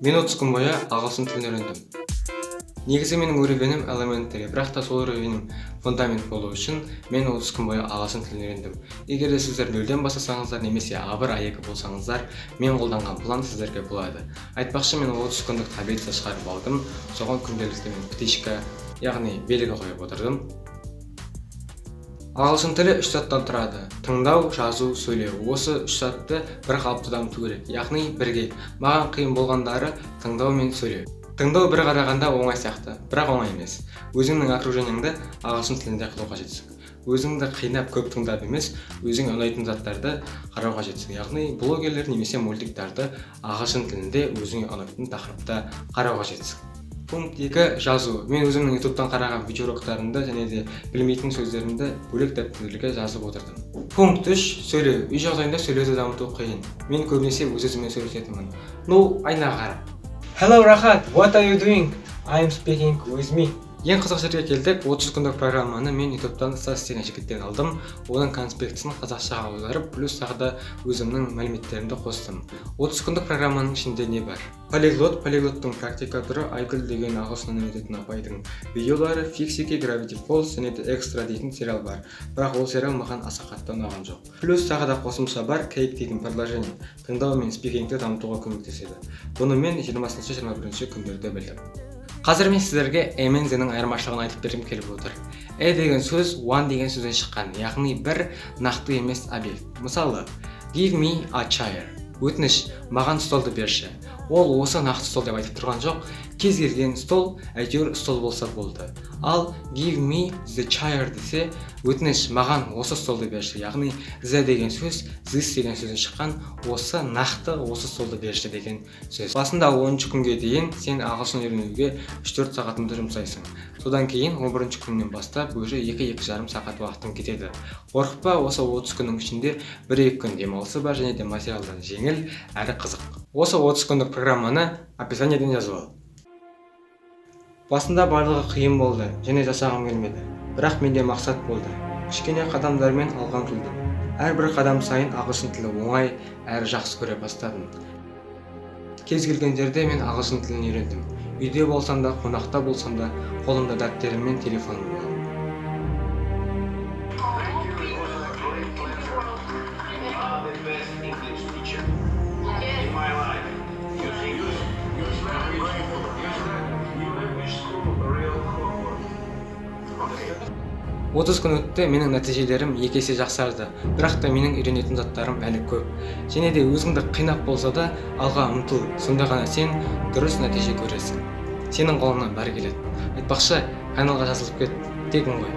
Мен 30 күн бойы ағылшын тілін үйрендім. Негізі менің уровенім elementary, бірақ та сол уровенім фундамент болу үшін мен 30 күн бойы ағылшын тілін үйрендім. Егер де сіздер нөлден бастасаңыздар немесе А1, А2 болсаңыздар, мен қолданған план сіздерге болады. Айтпақшы, мен 30 күндік таблица шығарып алдым. Соған күнделікті мен птичка, яғни белгі қойып отырдым. Ағылшын тілі үш заттан тұрады: тыңдау, жазу, сөйлеу. Осы үш затты бір қалыпты дамыту керек, яғни бірге. Маған қиын болғандары тыңдау мен сөйлеу. Тыңдау бір қарағанда оңай сияқты, бірақ оңай емес. Өзіңнің окружениеңді ағылшын тілінде қылу қажетсің. Өзіңді қинап көп тыңдап емес, өзіңе ұнайтын заттарды қарау қажетсің, яғни блогерлер немесе мультиктарды ағылшын тілінде өзіңе ұнайтын тақырыпта қарау қажетсің. Пункт 2: жазу. Мен өзімнің Ютубтан қараған видеоуроктарымды және де білмейтін сөздерімді бөлек дәптерлерге жазып отырдым. Пункт 3: сөйлеу. Үй жағдайында сөйлеуді дамыту қиын. Мен көбінесе өз өзіммен сөйлесетінмін, ну, айнаға қарап: "Hello, Рахат, what are you doing?" "I am speaking with me." Ең қызық жерге келдік. 30 күндік программаны мен Ютубтан Стас деген жігіттен алдым. Оның конспектісін қазақшаға аударып, плюс тағы да өзімнің мәліметтерімді қостым. 30 күндік программаның ішінде не бар? Полиглот, полиглоттың практика түрі, Айгүл деген ағылшыннан үйрететін апайдың видеолары, Фиксики, Gravity Falls және де Экстра дейтін сериал бар, бірақ ол сериал маған аса қатты ұнаған жоқ. Плюс тағы да қосымша бар, Кейк дейтін приложение, тыңдау мен спикингті дамытуға көмектеседі. Бұны мен 20-21 күндерде білдім. Қазір мен сіздерге a мен the-ның айырмашылығын айтып бергім келіп отыр. A деген сөз one деген сөзден шыққан, яғни бір нақты емес объект. Мысалы, "Give me a chair", өтініш, маған столды берші. Ол осы нақты стол деп айтып тұрған жоқ, кез келген стол, әйтеуір стол болса болды. Ал "Give me the chair" десе, өтініш, маған осы столды берші, яғни the деген сөз this деген сөзден шыққан, осы нақты осы столды берші деген сөз. Басында 10-күнге дейін сен ағылшын үйренуге 3-4 сағатыңды жұмсайсың. Содан кейін 11 күннен бастап уже 2-2,5 сағат уақытың кетеді. Қорықпа, осы 30 күннің ішінде 1-2 күн демалысы бар және де материалдар жеңіл әрі қызық. Осы 30 күндік программаны описаниеден жазып ал. Басында барлығы қиын болды және жасағым келмеді, бірақ менде мақсат болды. Кішкене қадамдармен алға ұмтылдым. Әрбір қадам сайын ағылшын тілі оңай әрі жақсы көре бастадым. Кез келген жерде мен ағылшын тілін үйрендім. Үйде болсам да, қонақта болсам да, қолымда дәптерім мен телефоным болады. Thank you. It was a great pleasure. You are the best English teacher in my life. You see, You language school, real Hogwarts. Okay. 30 күн өтті, менің нәтижелерім екі есе жақсарды, бірақ та менің үйренетін заттарым әлі көп. Және де өзіңді қинап болса да алға ұмтыл, сонда ғана сен дұрыс нәтиже көресің. Сенің қолыңнан бәрі келеді. Айтпақшы, каналға жазылып кет, тегін ғой.